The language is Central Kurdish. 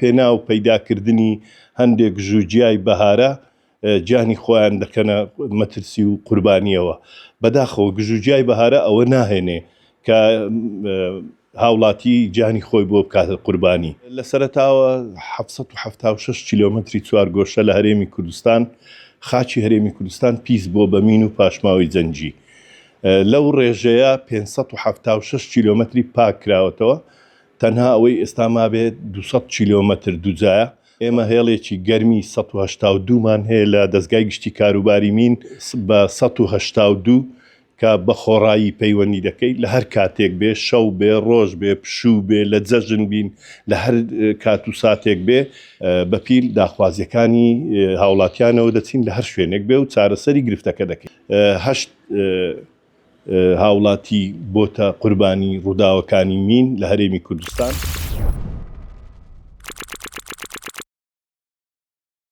پێناو پەیداکردنی هەندێک گژوگیای بەهارە گیانی خۆیان دەکەنە مەترسی و قوربانیەوە. بەداخەوە گژوگیای بەهارە ئەوە ناهێنێ کە هاوڵاتی گیانی خۆی بۆ بکاتە قوربانی. لە سەرەتاوە 776 کیلۆمەتری چوارگۆشە لە هەرێمی کوردستان خاکی هەرێمی کوردستان پیس بووە بە مین و پاشماوەی جەنگی. لەو ڕێژەیە 576 کیلۆمەتری پاک کراوەتەوە. تەنها ئەوەی ئێستا مابێت 200 کیلۆمەتر دووجایە. ئێمە هێڵێکی گەرمی 182 مان هەیە لە دەزگای گشتی کاروباری مین بە 182 کە بە خۆڕایی پەیوەندی دەکەی لە هەر کاتێک بێ، شەو بێ، ڕۆژ بێ، پشوو بێ، لە جەژن بین، لە هەر کات و ساتێک بێ بە پیل داخوازیەکانی هاوڵاتیانەوە دەچین لە هەر شوێنێک بێ و چارەسەری گرفتەکە دەکەین. هەشت هاوڵاتی بۆتە قوربانی ڕووداوەکانی مین لە هەرێمی کوردستان.